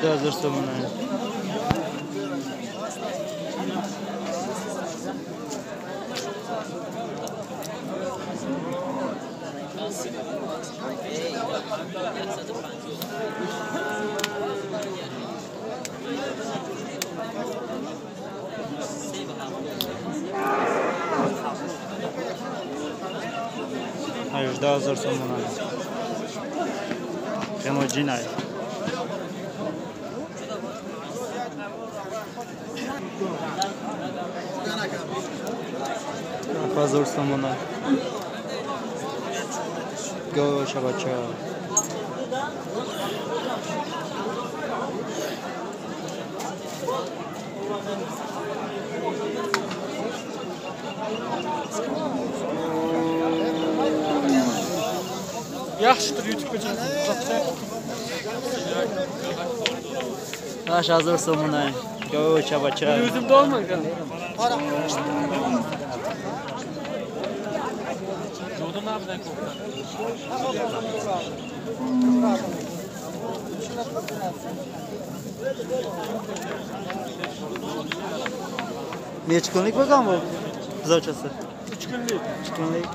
2000 сомон. 18,000 сомон. Ғиноҷинай. 7,000 сомон. Гоша бача. Yaxşıdır YouTube kanalında. 8,000 сомон. Гоша бача. YouTube'da olmagan. Necha kunlik bo'lgan bu buzovchasi? 3 kunlik. 3 kunlik.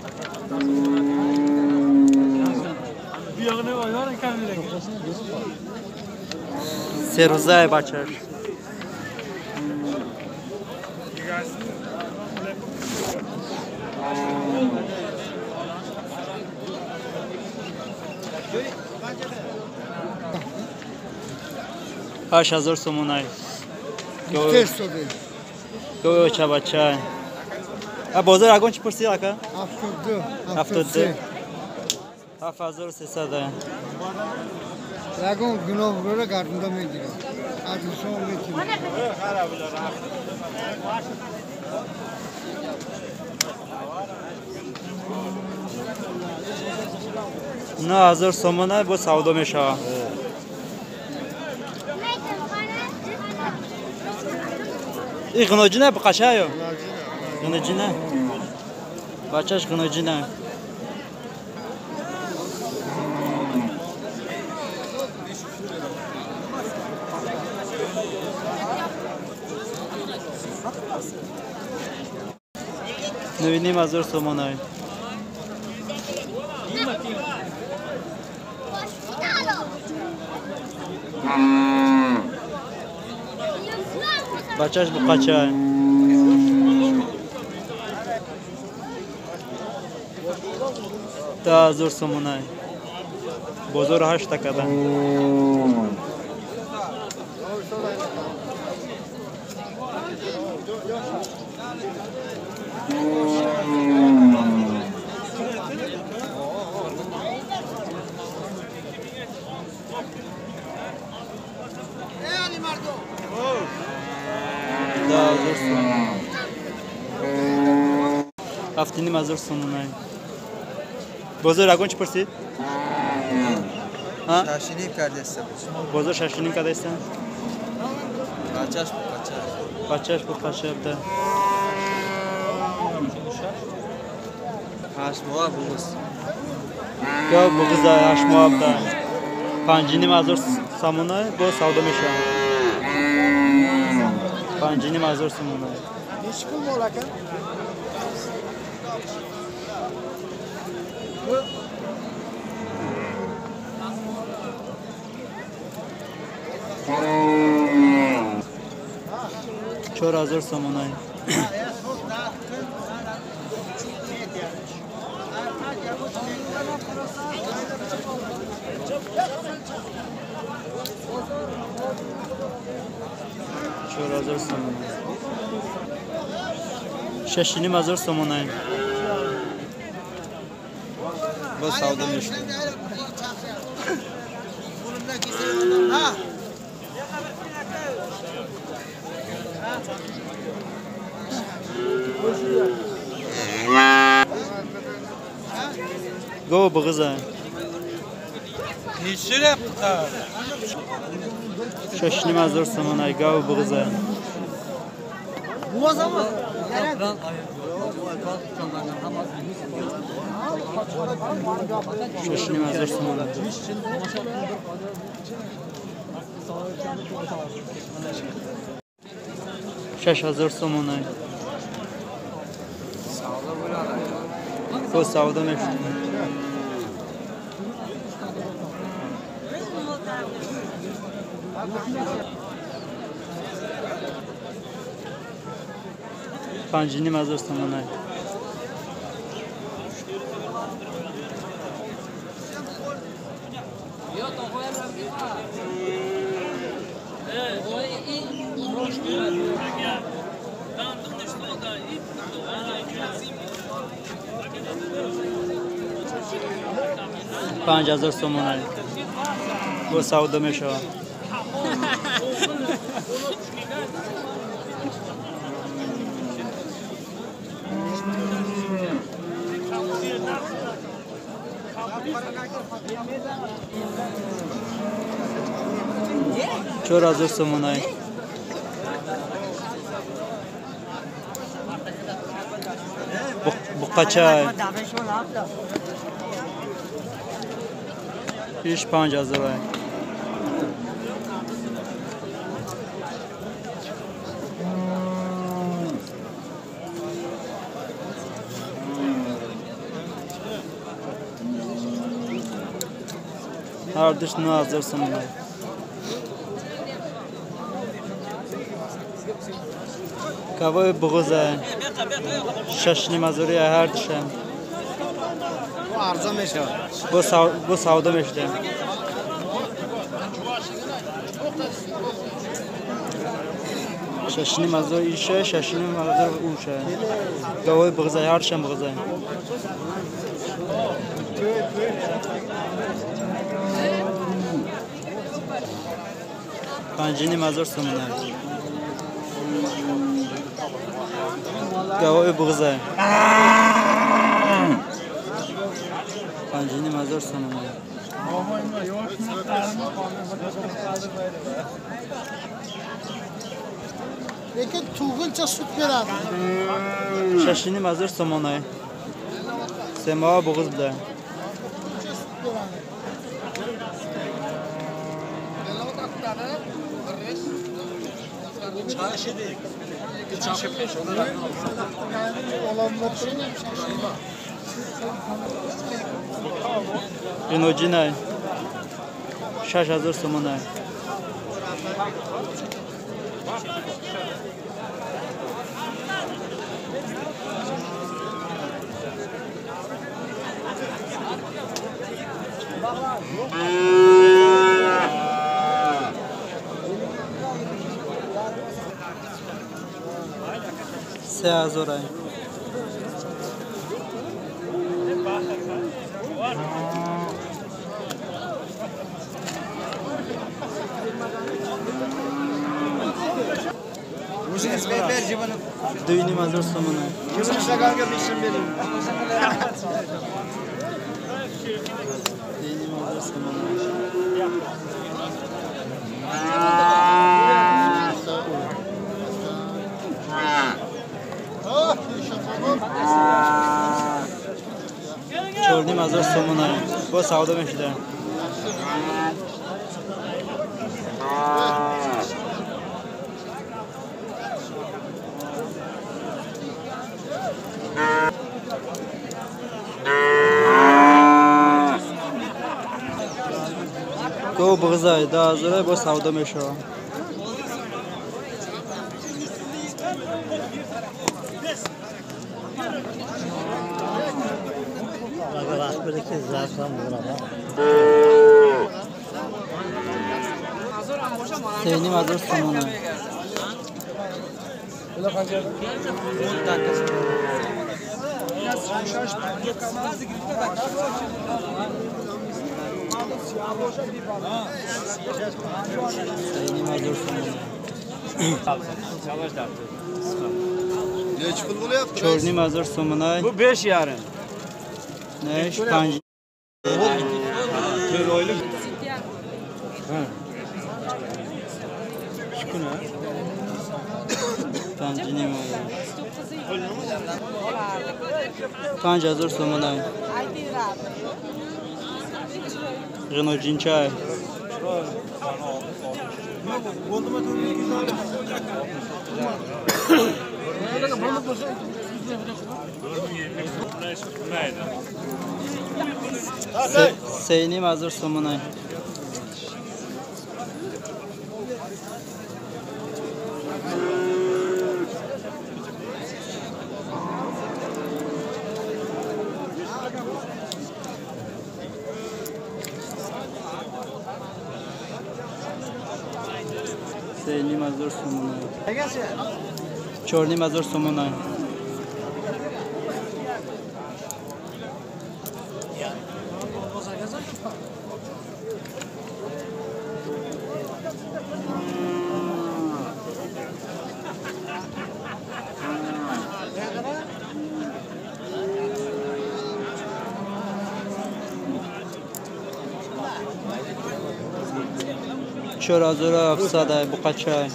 Bu yog'ini oylar ekan lekin. Seruzay bachash. 8,000 сомон. Гоша бача. А бозор ягон чӣ пурсид ака? 72. 72. 7300. Ягон гуноҳ бора гардунда мегирад. Аз инсон метавонад. 9,000 сомон бо савдо мешавад. И ғиноҷина бақашаё? Ғиноҷина. Бачаш ғиноҷина. 9,500 сомон. Бачаш буқача. 10,000 сомон. Бозор 8 такада. 7,500 сомон. Бозор ягон чӣ пурсид? 6,5 кардастам. Бозор 6,5 кардастам? Бачаш буқача. Бачаш буқача буда. 8 моҳ буғуз. Гав буғуз 8 моҳ буда. 5,500 сомон бо савдо мешавад. 5,500 сомон. Nechi pul mol aka? 4,000 сомон. 4,000 сомон. 6,500 сомон. Бо савдо мешавад. Го буғуза. 6,500 сомон. Гав буғуза. 6,500 сомон. 6000 сомонай. Боз савдо мешуд. 5500 сомонай. 5000 сомонай. Боз савдо мешавад. 4000 сомонай. Буқачай. Иш 5000 ай. Ҳардуш 9000 сомонай. Кавои буғузай. 6500 ҳардуша. Арзон мешавад. Бо савдо мешудем. 6500 иша, 6500 уша. Гавои буғузай, ҳардушам буғузай. 5500 сомонай. Гавои буғузай. 5500 сомонай. Lekin туғилча sut beradi. 6500 сомонай. Семоа буғуз буда. Иноҷинай. 6000 сомонай. 3000 ай. 2500 сомонай. 2500 сомонай. 4500 сомонай. Боз савдо мешуда. Гов буғузай 10000 боз савдо мешавад. 3500 сомонай. 3500 сомонай. 4500 сомонай. Bu 5 yarım. Ne? 5. 55 5000 сомонай. Ғиноҷинчай. Се ним ҳазор сомонай. Се ним ҳазор сомонай. 4,5 ҳазор сомонай. 4700 буқачай.